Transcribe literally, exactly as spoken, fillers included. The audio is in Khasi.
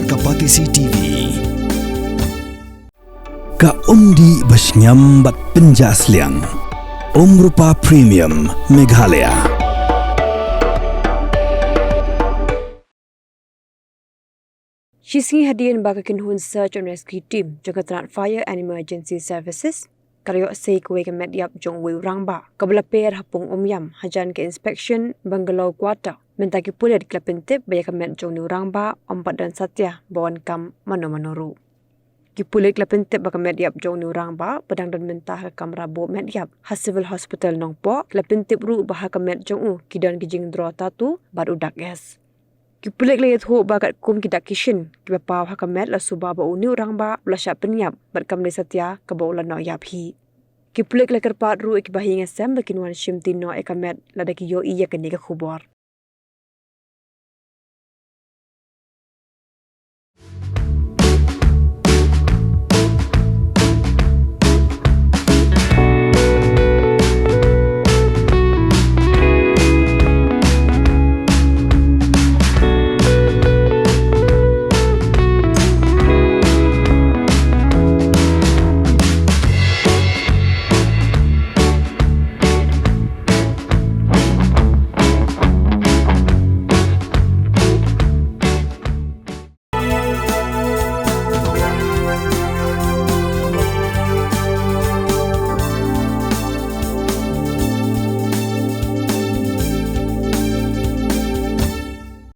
Ka Patisi T V. Ka umdih ba shngiam bad pynjah sliang. Umrupa Premium Meghalaya. Shisngi hadien ba ka kynhun Search and Rescue Team jong ka tnat Fire and Emergency Services ka la ïoh sei kawei ka met ïap jong uwei u rangbah kaba la per ha pung Umiam hajan ka inspection bungalow quarter, mynta ki pulit ki la pyntip ba ïa ka met jong une u rangbah ym pat don satia ba wan kam mano mano ruh. Ki pulit ki la pyntip ba ka met ïap jong une u rangbah ba dang don mynta ha ka kamra buh met ïap ha Civil Hospital Nongpoh, ki la pyntip ruh ba ha ka met jong u ki don ki jingdro tattoo bad u dak S. Ki pulit ki la ïathuh ba katkum ki dak ki shin kiba paw ha ka met la suba ba une u rangbah u la shah pynïap bad kam dei satia kaba u la noh ïap hi. Ki pulit ki la kyrpad ruh ïa ki bahaïing hasem ba kin wan shimti noh ïa ka met lada ki ïohi ïa kane ka khubor.